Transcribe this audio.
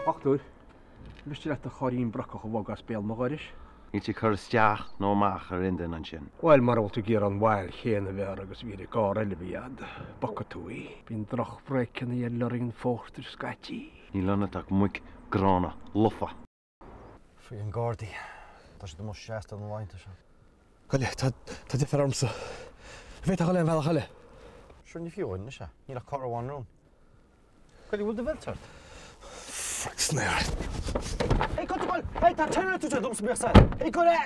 A dhochtúir, miste leat do chairín brocach a bhogadh as béal mo dhoiris? Níl tú ag cur isteach nó amach ar aon duine ansin. Bhuel, mura bhfuil tú ag iarraidh an bhail chéanna a bheith orthu agus a bhí ar an gcarr eile a bhí a'd, bogfaidh tú í. Bíonn drochbhréiceanna ar lorry an phórtair scaití. Níl ionat ach muic gránna lofa. Faoi an Gardaí. Tá siad amuigh seasta na laethanta seo. Goile, tá, tá deifir ormsa. An bhféadfá dul aon bhealach eile? Sure ní fiú anois é. Níl ach carr amháin romhainn. Goile, bhfuil do bheilt ort? Fric sna. Hey, go, go, hey, tá teir tú domsa bíosa. Hey, go le!